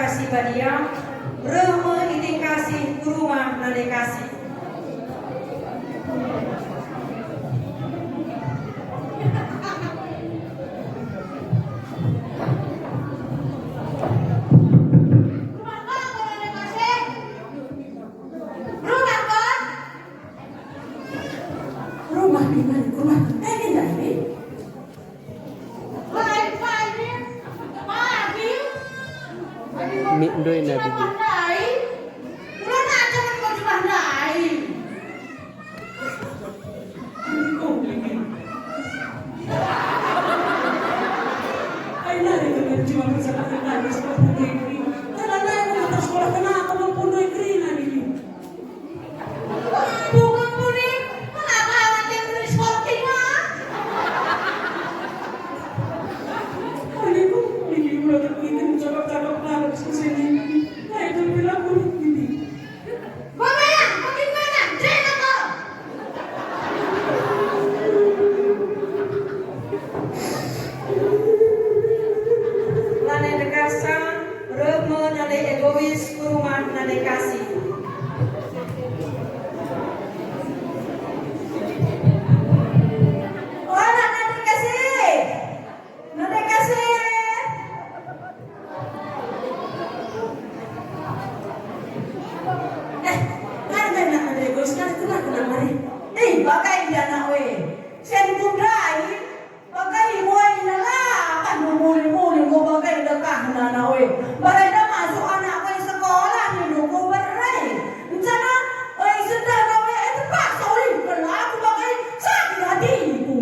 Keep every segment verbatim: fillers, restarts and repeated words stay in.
Kasih Badia, reh me Iting Kasih ku rumah Nande Kasih. Rumah kau, Nande Kasih? Rumah kau? Rumah di mana? Rumah. Eh, ini dah ini. Mik ndoi na bibi. Bukan buni, kenapa anak yang beri sporting, ah? Aduh, ini udah terbitin cakap-cakap banget sini. Nah, itu bilang buni ini. Bagaimana? Bagaimana? Jangan kau. Lanai dekasa, reh me Nande Egois ku rumah Nande Kasih. Oh, Nande Kasih. Nande Kasih. Eh, Nande, Nande Egois, Nande, kenapa, kenapa, Nande? Eh, bagai dia, Nak, we. Sen kundai. Bagai muai nela, kan muli-muli enggo bagai dekahna na we. Barenda masuk anak we sekolah nindu ku bere. Encana, eh, sendah na we, eh, terpaksa ulihken aku bagai sakit hatiku.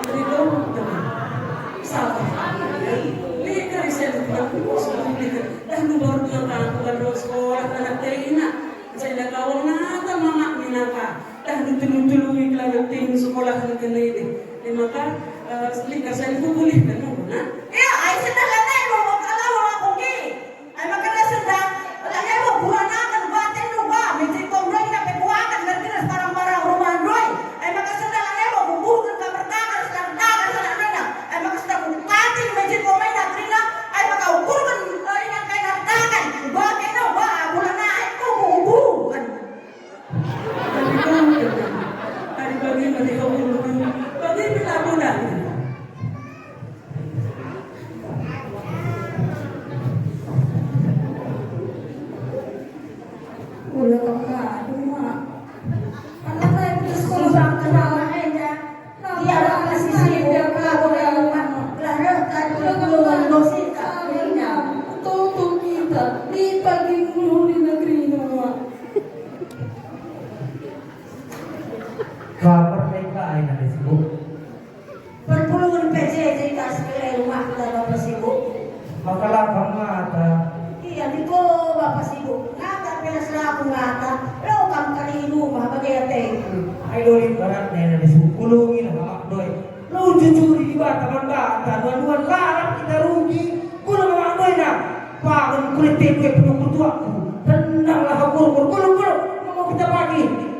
Jadi, salah. Lit kari saya terpaksa ulihken. Dah, nu baru dua tahun kan sekolah anak teh ina. Saya dah kawal nata mamak minaka. Dah ditelu-telui kelana tim sekolah neken ini. E maka, eh, lika saya ku bulih kan, nah. Ya, ai sendah lanai lo, maka lawan aku ki. Ai maka dah sendah, lanai lo bulan akan batin lo ba, mejit kau doi kape kuakan, ngerti ras barang-barang rumah doi. Ai maka sendah lanai lo, bubuhkan kamar tangan, sendah tangan, sendah nena. Ai maka sendah ku batin, mejit kau main, ngerti ras, ai maka ukurkan, eh, ingat kai ngerti tangan. Ba kena, ba, bulan akan, ku, ku, ku, kan. Tadi bagi mari kau dulu. Bagi pila bulan. Udah kau kadu, Mak. Anak saya putus sekolah bangka sama aja. Ia masih sibuk kelabu rumah. Lah reh kan perlu ngondosika. Betul, betul kita. Di pagi dulu di negeri, Mak. Kabar baik, Kak, aina sibuk. Perpulungen P J J ka sekele rumah kita Bapak sibuk. Maka lapang mata. Iya, niko Bapak sibuk. Ngata pe selaku ngata, lo kam kali i rumah bage ateku. Ai doi barat nena disibuk pulungin hamak doi. Lo jujuri Dibata man banta, dua-dua lalap kita rugi. Guna hamak doi na. Pagen kulit teku e penuh kutuakku. Rendanglah hakurkur, gulung-gulung, mau kita pagi.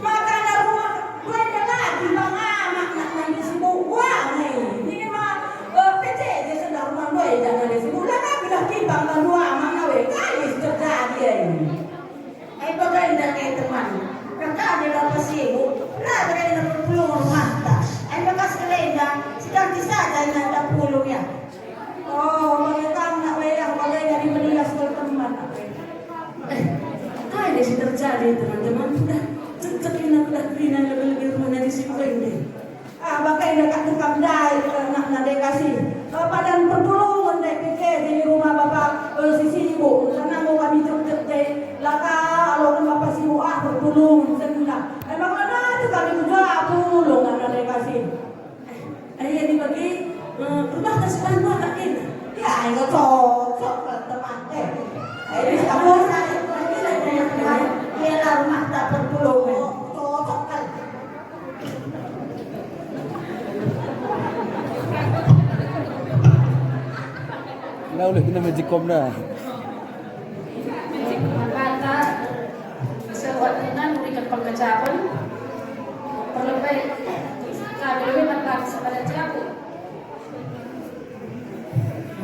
Makana rumah duaenda la timbang anak, nak nande si bau buang, eh. Ini mah, eh, P J J sendah rumah duaenda nande si bau, la kami lah timbang bandu anak, na we, kai si terjadi, eh. Ai bagainda nge teman, kakak nge bapa sibuk, la bagainda perpulung rumahta. Ai maka sekalenda, siganti saja inanta pulung ya. Oh, bage kam nak wayah, bagainda di melias kal teman. Eh, kai nge si terjadi, teman-teman? Sudah cecek ina kudah kerina lebe-lebe rumah nande si bau ende. Ah, bage nge kak tukang ndai, eh, nak nande kasih. Eh, padan perpulungen ndai P J J di rumah bapa, eh, si sibuk, karena enggo kami jekjek ndai, la ka aloken bapa sibuk, ah, perpulungen sendah. Emang la nande kami kuja pulung, nak nande kasih. Eh, iya, dibagi, eh, rumah kasih bantu anak ini. Ya, enggo cocok, teman, eh. Eh, ini kamu saya, ini lah rumah, iya lah rumah tak perpulungen. Cocok kan? Ulih kena magic com dah. Magic com banta, sewa tunan, berikan pengkecapan. Perlebih kami lebih mantap sepada jago.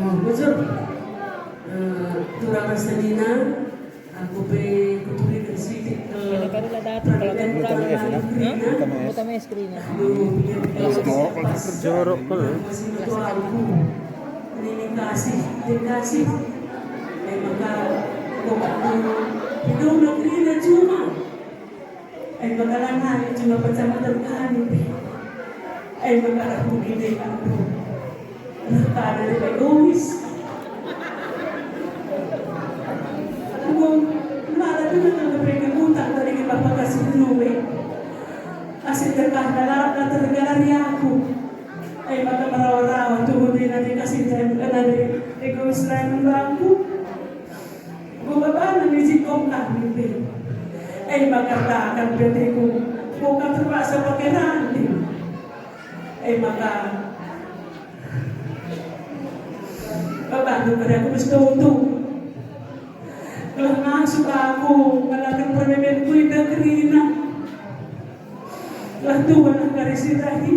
Oh, bujur. Eh, turang rasa nina, aku pe kuturiken sitik ke Ini baru lah datang, kalau kan perlindungan kurang. Hah? Utama es krimnya. Aduh, biar jorok kal. Masih ketua aku. Ini kasih, ini kasih. Eh, maka kok aku hidup negeri cuma. Eh, bakalan hari cuma pecahan kami. Eh, bakalan begini aku. Rata dari egois. Aku malah dengar nang bereken utang dari Bapak kasih dulu, eh. Asik terkah dalam tergari aku. Eh, maka merawa-rawa tuh nanti kasih saya bukan dari egois lain bangku. Gua bana misi kongkah mimpi. Eh, maka takkan petiku. Bukan terpaksa pakai ranting. Eh, maka Bapak tuh kada aku mesti untung. Telah masuk aku ngalaken permemenku indah kerina. Lah Tuhan lah kari sirahi.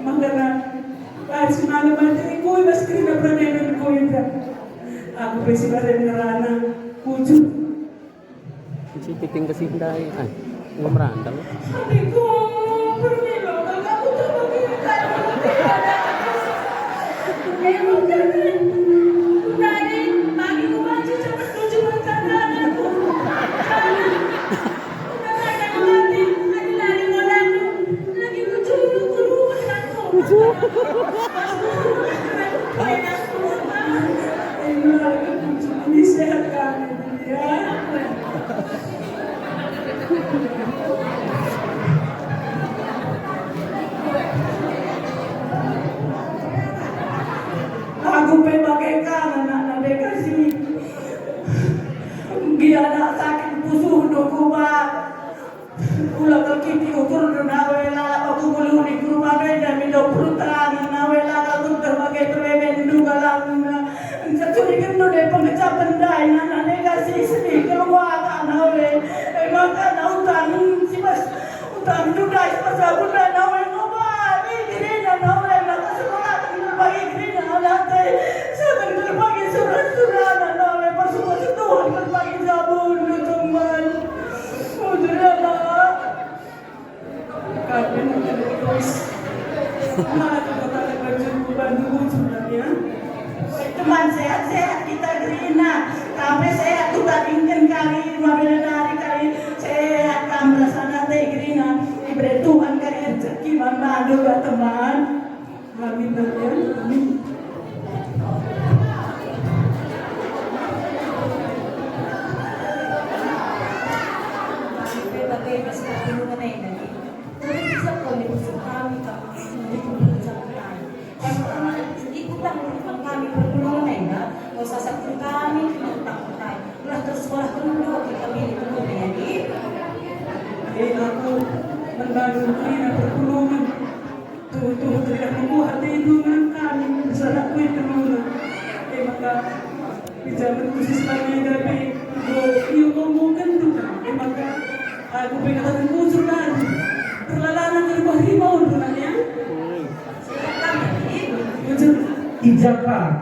Maka na, ah, semalam aja iku i bas kerina permemenku indah. Aku pe si baren ngerana, bujur. Isi titing ke sindai, eh, enggo merandal. Adikku, permilo, kakakku tak pakai kain. Emang kan, ku tadi, pagi ku banci cepet tujuh bertangga anakku. Ku katakan mati, adi lari modalku, lagi ku julu ku rumah anakku. Ini sehat kami, ya. Aku pe bagaikan anak-anak dikasih. Dia anak sakit pusuh nunggu bat. Ula kal kitik ukur nawe lalap aku nguluni ku rumah enda mindo perutanen nawe lalap aku terbage peremenndu galangna. Encak curiken ndu dai pengecapen dai nana negasi sedih keluarga nawe. E maka na utang si bas, utang ndu dai si bas aku nda nawe ngobani dirina nawe maka sekolah terbagi dirina anakte. Setan terbagi surah-surahna nawe pasukan Tuhan terbagi jabun teman. Udahlah. Kami mungkin egois. Malah kata-kata kerja bukan dulu sebenarnya. Teman sehat-sehat kita gerina. Kami sehat tuh tadingkan kali, mabela dari kali. Sehat kam rasana teh gerina. Diberi Tuhan kali rezeki bandu ya teman. Amin, amin, amin. Tapi bage bas perpulungen enda, terus bisa kami pusuh kami, kami sendiri berjalan. Yang pertama, ikutlah merupakan kami perpulungen enda, nggak usah sakit kami, kita tak percaya. Ulah tersekolah dulu kita pilih dulu ya, Di. Eh, aku membangun kerina perpulungen. Tuhu-tuhu teridah nunggu atendu ngenam kami, salah kuitenndu. E maka, pinjamen khusus kami enda pe, enggo ienggo-enggoken duka. E maka, aku pe kataken bujur nari. Perlalana ngerubah rimaundu, nak, ya? Bujur. I ja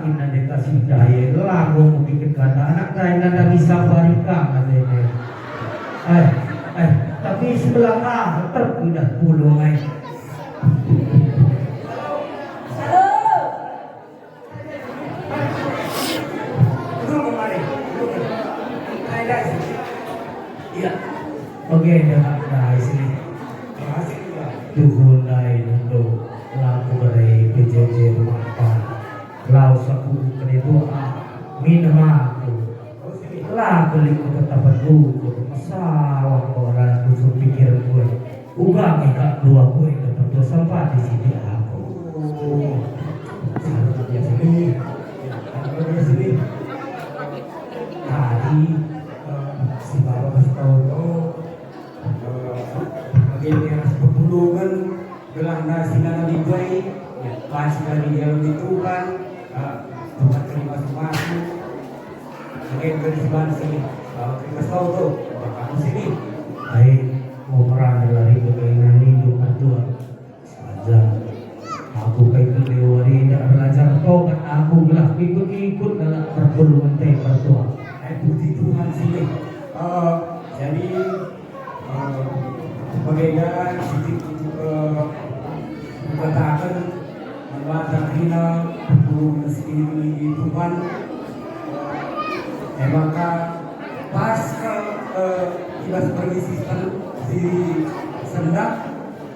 kin nande kasih daye, labo mungkin kata anak daye nanda bisa barika nande. Eh, eh, tapi sebelah ah, terpidah pulung, eh. Halo. Duduk kemari. Duduk. Hai, guys. Iya. Oke, dah, dah, sini. Makasih, Pak. Tuhun ndai nunduk, la kubere P J J rumah tangga. Lawes aku kene doa, minem aku. La kelik ketapan ukur, masalah kok ragu pikir gue. Uga nge kak dua gue dapat dua sampai di sini aku. Oh, salah dia sini. Dia sini. Tadi, eh, si Bapak kasih tahu, oh, eh, bagi ini ras perpulungen, gelah nasi nana dibai, ya, pasti kami dialami Tuhan, eh, Tuhan Gen garis ban sini, eh, kerina kau tu, orang kamu sini. Baik, mau merana lari ke kainan nindu pertua. Saja. Aku kai keliwari ndak belajar tobat aku gelah ikut-ikut dalam perpulungen te pertua. Eh, puji Tuhan sini. Eh, jadi, eh, bagenda sitik untuk, eh, kataken Mata kerina perpulungen sini, puji Tuhan. E maka pas ke, eh, i bas permisi sen-, si sendah,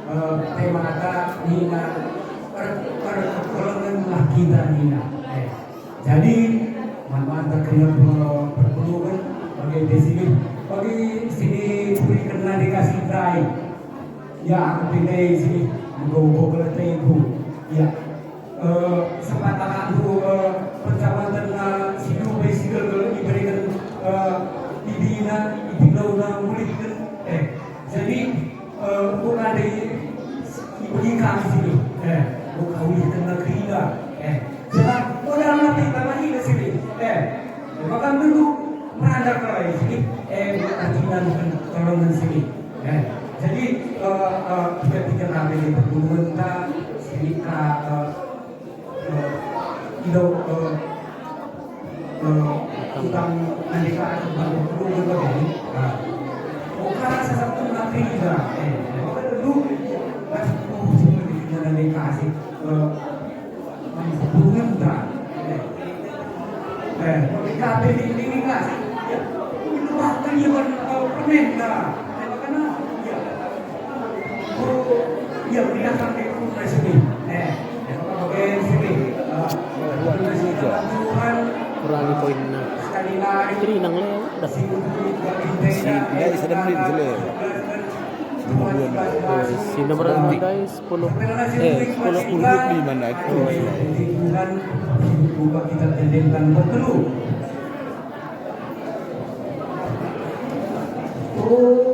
eh, temata nina per-, perkelengenlah kita nina. Eh, jadi, man banta kerina pe-, perpulungen bagi desi, bagi sini turiken nande kasih Bray. Ya, aku pe ndai sini, enggo, enggo keleng teku. Ya. Eh, sempat anakku, eh, pencamatan, eh, si Dube si Gelgel ibereken, eh, idina, ipindona, mulihken. Eh, jadi, eh, bukan di, di kami sini. Eh, bukan ulihken negeri dah. Eh, sebab modal mati tambah ini sini. Eh, maka dulu meranda kai sini. Eh, artinya bukan tolongan sini. Eh, jadi, eh, eh, tiga-tiga kami di pergulungenta, sini ka, eh, eh, ido, eh, eh, utang nandika aku bantu pergulungan kami. Nah, bukan sesuatu nak kerja. Eh, eh, maka dulu, pas aku semua di nandika sih, eh, Perpulungen ta. Eh, kata ini, ini enggak sih? Ya, itu bahkan ya, kan, eh, permen ta. Eh, makanya, ya. Oh, ya, berikan sampai ke rumah sini. Eh, eh, oke, sini. Eh, Tuhan, kurangi poinna. Sekali lagi, jadi nang lewat dah. Si, ya, bisa dengerin, sini. Dua, dua, dua. Eh, si nomor empat, guys. Sepuluh. Eh, sepuluh. Sepuluh dua puluh lima naik. Oh, iya. Tuhan, kita tendangkan berteru. Oh.